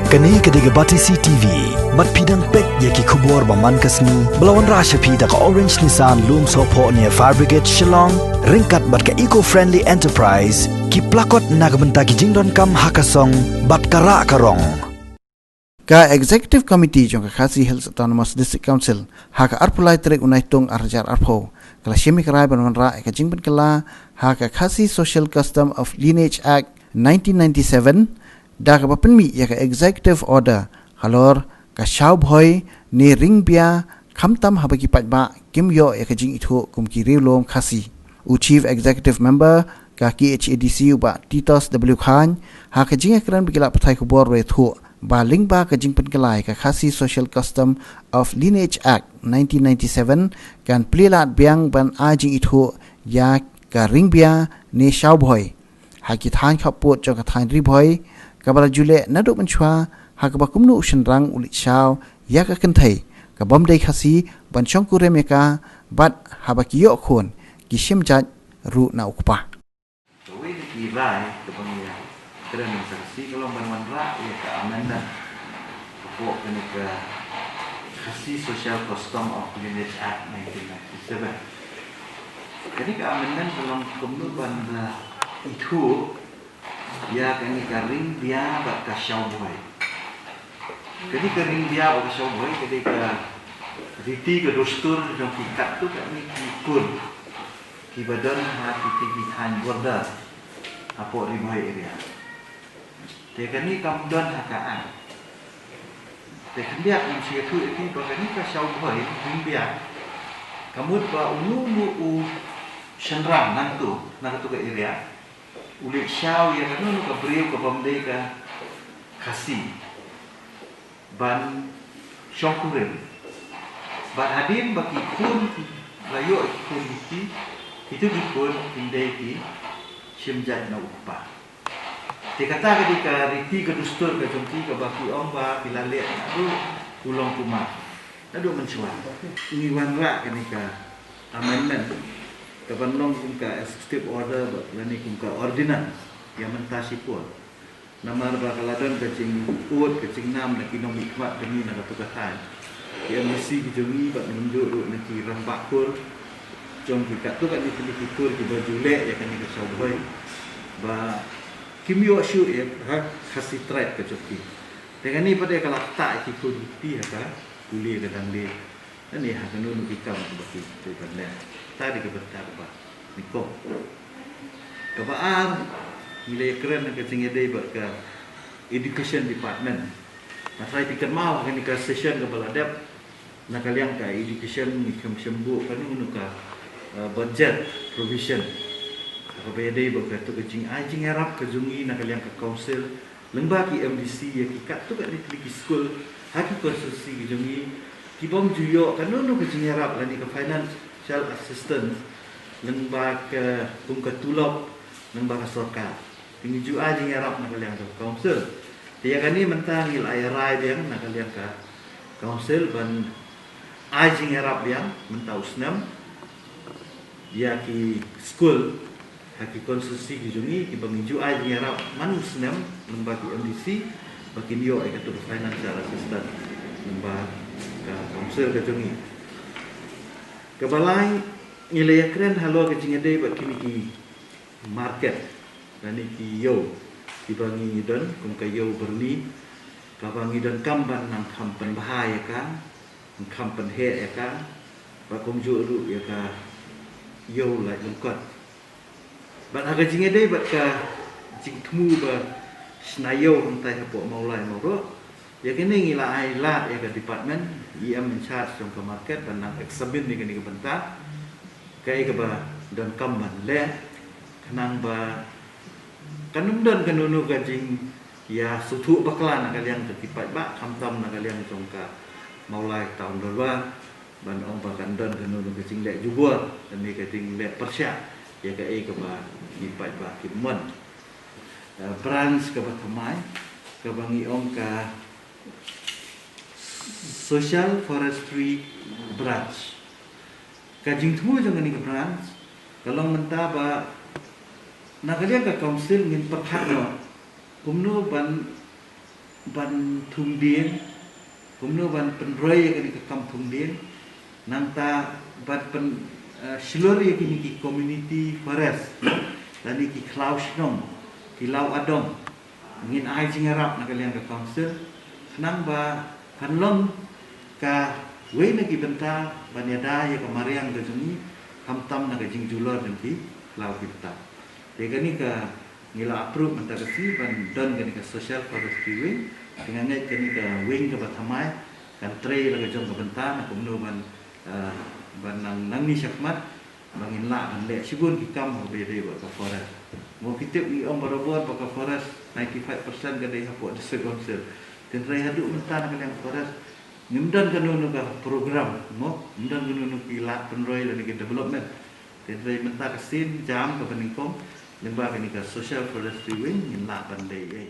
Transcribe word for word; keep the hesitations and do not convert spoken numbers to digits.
Kane ka dei ka Batesi T V. Bad phi dang peit ïa ki khubor ba man ka sngi ba la wanrah sha phi da ka Orange Nissan Lumsohphoh near Fire Brigade Shillong, ryngkat bad ka Eco Friendly Enterprise, ki plakot na ka bynta ki jingdonkam ha ka song bad ka rah ka rong. Ka Executive Committee jong ka Khasi Hills Autonomous District Council ha ka arphew lai tarik u Naitung ar hajar arphew ka la shim ïa ka rai ban wanrah ïa ka jingpynkylla ha ka Khasi Social Custom of Lineage Act nineteen ninety-seven, da kaba pynmih ïa ka Executive Order halor ka shaw bhoi ne ring bia, khamtam haba ki paidbah kim ïoh ïa ka jingithuh kum ki riewlum Khasi. U Chief Executive Member ka K H A D C u Bah Titos W Chyne ha ka jingïakren bad ki lad pathai khubor u la ïathuh ba lyngba ka jingpynkylla ïa ka Khasi Social Custom of Lineage Act nineteen ninety-seven, kan plie lad biang ban ai jingithuh ïa ka ring bia ne shaw bhoi ha ki thaiñ khappud jong ka thaiñ Ri Bhoi, kaba la ju leh naduh mynshuwa, ha kaba kumno u shynrang u leit shaw ïa ka kynthei ka bym dei Khasi ban shongkurim ïa ka, bad haba ki ïoh khun ki shim jait ruh na u kpa. Kawei na ki rai kaba ngi ïakren mynta ka sngi ka long ban wanrah ïa ka amendment hapoh kane ka Khasi Social Custom of Lineage Act nineteen ninety-seven. Kane ka amendment ka long kumno ban, uh, ithuh ïa kane ka ring bia bad ka shaw bhoi. Kane ka ring bia bad ka shaw bhoi ka dei ka riti ka dustur jong ki katto katne ki khun kiba don ha kiti ki thaiñ border hapoh Ri Bhoi area. Te kane kam don ha ka Act. Te khyndiat ngam shu ïathuh ïa phi ba kane ka shaw bhoi, ring bia, ka mut ba uno uno u shynrang nangto, na kato ka area, u leit shaw ïa kano kano ka briew ka bym dei ka Khasi ban shongkurim. Bad hadien ba ki khun ki la ïoh ki khun ki, kito ki khun kin dei ki shim jait na u kpa. Te kata ka dei ka riti ka dustur ka jong ki kaba ki ong ba ki la leh naduh u longkmie, naduh mynshuwa. Ngi wanrah kane ka amendment kaban long kum ka executive order bad lane kum ka ordinance ïa mynta shipor. Namar ba ka la don ka jingud ka jingnam na ki nongmihkhmat jong ngi na kato ka thaiñ, ki M D C ki jong ngi bad kumjuh ruh na ki rangbah kur jong ki katto katne tylli ki kur kiba ju leh ïa kane ka shaw bhoi ba kim ïoh shuh ïa ka Khasi tribe ka jong ki. Te kane pat ka la ktah ïa ki khun ki kti ha ka pule ka dang die. Lane ha kano kano ki kam kaba ki, ki ban leh. Kata dei ka bynta kaba nyngkong. Kaba ar, ngi la ïakren ha ka jingïadei bad ka Education Department. Nga tharai phi kynmaw ha kane ka session kaba la dep, na ka liang ka education ngi khlem shym buh kano kano ka, eh, budget provision. Kaba ïadei bad kato ka jingai jingïarap ka jong ngi na ka liang ka council, lyngba ki M D C ïa ki katto katne tylli ki skul ha ki constituency ki jong ngi, ki bym ju ïoh kano kano ka jingïarap lane ka financial assistance lyngba ka, kum ka tulop lyngba ka sorkar. Te ngi ju ai jingïarap na ka liang ka council. Te ïa kane mynta ngi la ïa rai biang na ka liang ka council ban ai jingïarap biang mynta u snem ïa ki skul ha ki constituency ki jong ngi kiba ngi ju ai jingïarap man u snem lyngba ki M D C ba kin ïoh ïa kato ka financial assistance lyngba ka council ka jong ngi. Kaba lai, ngi la ïakren halor ka jingïadei bad kine ki market lane ki ïew kiba ngi don kum ka ïew Byrni, kaba ngi donkam ban nang kham pynbha ïa ka, nang kham pynheh ïa ka, bad kumjuh ruh ïa ka ïew Laityngkot. Bad ha ka jingïadei bad ka jingthmu ba shna ïew hangtai hapoh Mawlai Mawroh, ïa kane ngi la ai lad ïa ka department, E M in charge jong ka market ban nang examine ïa kane ka bynta, kaei kaba donkam ban leh, khnang ba kan ym don kano kano ka jingïasngewthuh bakla na ka liang ka ki paidbah, khamtam na ka liang jong ka Mawlai Town Dorbar, ban ong ba kan don kano kano ka jingleh jubor lane ka jingleh pyrshah ïa kaei kaba ki paidbah ki mon. Eh, branch kaba thymmai, kaba ngi ong ka Social Forestry Branch. Ka jingthmu jong kane ka branch ka long mynta ba na ka liang ka council ngin pyrkhat noh kumno ban ban thung dieng, kumno ban pynroi ïa kane ka kam thung dieng, nangta ban pyn, eh, shlur ïa kine ki community forest, lane ki khlaw shnong, ki law adong, ngin ai jingïarap na ka liang ka council, khnang ba kan long kawei na ki bynta ban ïada ïa ka mariang ka jong ngi, khamtam na ka jingjulor jong ki khlaw ki bynta. Te kane ka ngi la approve mynta ka sngi ban don kane ka social forestry wing. Te nga ngeit kane ka wing kaba thymmai kan trei la ka jong ka bynta na kumno ban, ah, ban nang, nangne shakhmat ba ngin lah ban leh shibun ki kam haba ïadei bad ka forest. Mo, ki tip ngi ong barabor ba ka forest ninety-five percent ka dei hapoh district council. Hynrei haduh mynta na ka liang forest ngim don kano kano ka program, mo, ngim don kano kano ki lad pynroi lane ki development. Hynrei mynta ka sien jam kaba nyngkong lyngba kane ka social forestry wing ngin lah ban dei ei.